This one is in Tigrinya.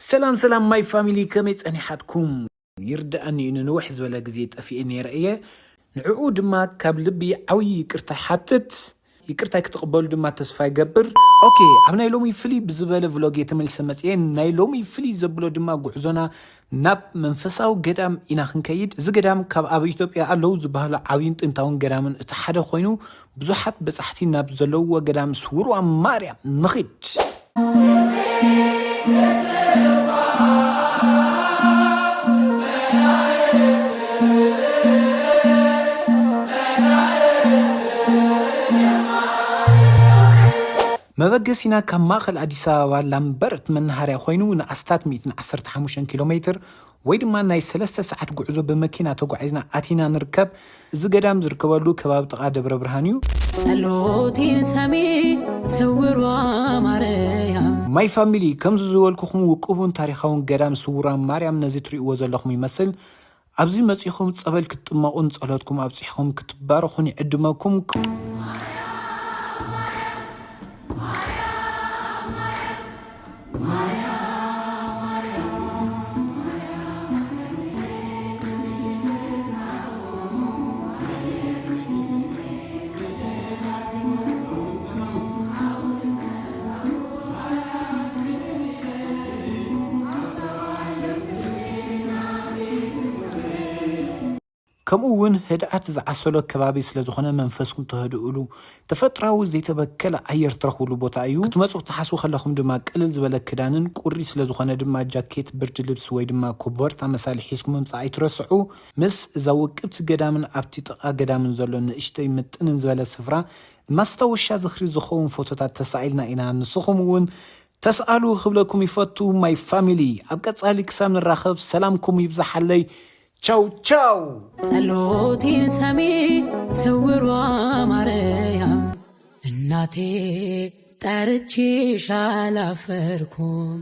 ሰላም ሰላም ማይ ፋሚሊ፣ ከመይ ጸኒሓትኩም? ይርድኣኒ እዩ፣ ንንውሕ ዝበለ ግዜ ጠፊኤ ነይረ እየ። ንዕኡ ድማ ካብ ልቢ ዓብዪ ይቅርታ ይሓትት። ይቅርታ ክትቕበሉ ድማ ተስፋ ይገብር። ኦኬ፣ ኣብ ናይ ሎሚ ፍልይ ብዝበለ ቭሎግ እየ ተመሊሰ መጽየ። ናይ ሎሚ ፍልይ ዘብሎ ድማ ጉዕዞና ናብ መንፈሳዊ ገዳም ኢና ክንከይድ። እዚ ገዳም ካብ ኣብ ኢትዮጵያ ኣለዉ ዝበሃሉ ዓብይን ጥንታውን ገዳምን እቲ ሓደ ኮይኑ፣ ብዙሓት በጻሕቲ ናብ ዘለውዎ ገዳም ስውርዋ ማርያም ንኺድ። መበገሲና ካብ ማእኸል ኣዲስ ኣበባ ላምበረት መናሃርያ ኮይኑ ንኣስታት ሚእትን ዓሰርተ ሓሙሽተን ኪሎ ሜትር ወይ ድማ ናይ ሰለስተ ሰዓት ጉዕዞ ብመኪና ተጓዒዝና ኣቲና ንርከብ። እዚ ገዳም ዝርከበሉ ከባቢ ጥቓ ደብረ ብርሃን እዩ። ጸሎቴን ሰሚ ስውሯ ማርያም። ማይ ፋሚሊ፣ ከምዚ ዝበልኩኹም ውቁብን ታሪኻውን ገዳም ስውራ ማርያም ነዚ ትርእይዎ ዘለኹም ይመስል። ኣብዚ መጺኹም ጸበል ክትጥመቑን ጸሎትኩም ኣብጺሕኹም ክትባረኹን ይዕድመኩም። ከምኡ እውን ህድኣት ዝዓሰሎ ከባቢ ስለ ዝኾነ መንፈስኩም ተህድእሉ፣ ተፈጥራዊ ዘይተበከለ ኣየር ትረኽብሉ ቦታ እዩ። ክትመፁ ክትሓስቡ ከለኹም ድማ ቅልል ዝበለ ክዳንን ቁሪ ስለ ዝኾነ ድማ ጃኬት፣ ብርድ ልብስ ወይ ድማ ኮቦርታ መሳሊ ሒዝኩም ምምፃእ ኣይትረስዑ። ምስ እዛ ውቅብቲ ገዳምን ኣብቲ ጥቓ ገዳምን ዘሎ ንእሽተይ ምጥንን ዝበለ ስፍራ ማስታወሻ ዝኽሪ ዝኸውን ፎቶታት ተሳኢልና ኢና። ንስኹም እውን ተስኣሉ ክብለኩም ይፈቱ ማይ ፋሚሊ። ኣብ ቀጻሊ ክሳብ ንራኸብ ሰላምኩም ይብዛሓለይ። ቻው ቻው። ጸሎቴን ሰሚ ስውሯ ማርያም እናቴ ጠርቼሽ ኣላፈርኩም።